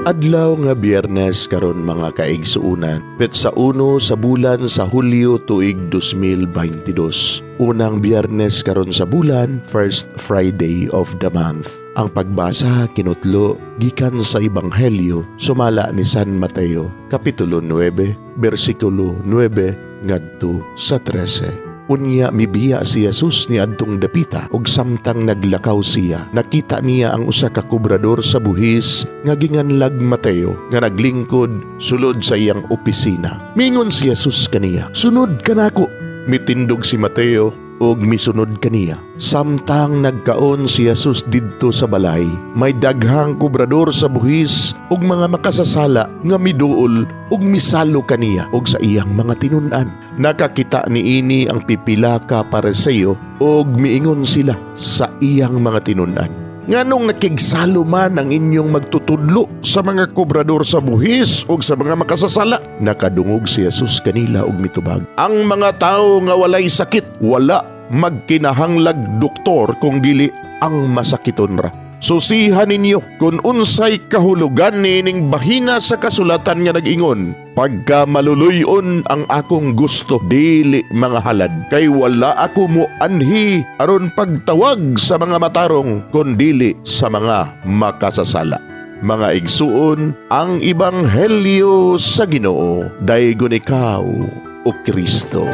Adlaw nga Biyernes karon, mga kaigsuonan, petsa 1 sa bulan sa Hulyo, tuig 2022. Unang Biyernes karon sa bulan, first Friday of the month. Ang pagbasa kinutlo gikan sa Ebanghelyo sumala ni San Mateo, Kapitulo 9, bersikulo 9 ngadto sa 13. Unya mibiya si Jesus ni adtong dapita ug samtang naglakaw siya, nakita niya ang usa ka kobrador sa buhis nga ginganlag Mateo nga naglingkod sulod sa iyang opisina. Mingon si Jesus kaniya, "Sunod kanako." Mitindog si Mateo ug misunod kaniya. Samtang nagkaon si Jesus didto sa balay, may daghang kobrador sa buhis ug mga makasasala nga miduol ug misalo kaniya ug sa iyang mga tinun-an. Nakakita niini ang pipila ka Pariseo ug miingon sila sa iyang mga tinun-an, "Nganong nakigsalo man ang inyong magtutudlo sa mga kobrador sa buhis ug sa mga makasasala?" Nakadungog si Jesus kanila ug mitubag, "Ang mga tawo nga walay sakit wala magkinahanglag doktor kung dili ang masakiton ra. Susihan ninyo kung unsay kahulugan niining bahina sa kasulatan nga nag-ingon, 'Pagka maluluyon ang akong gusto, dili mga halad.' Kay wala ako mo anhi aron pagtawag sa mga matarong, kun dili sa mga makasasala." Mga igsuon, ang Ebanghelyo sa Ginoo. Daygon ikaw, o Kristo.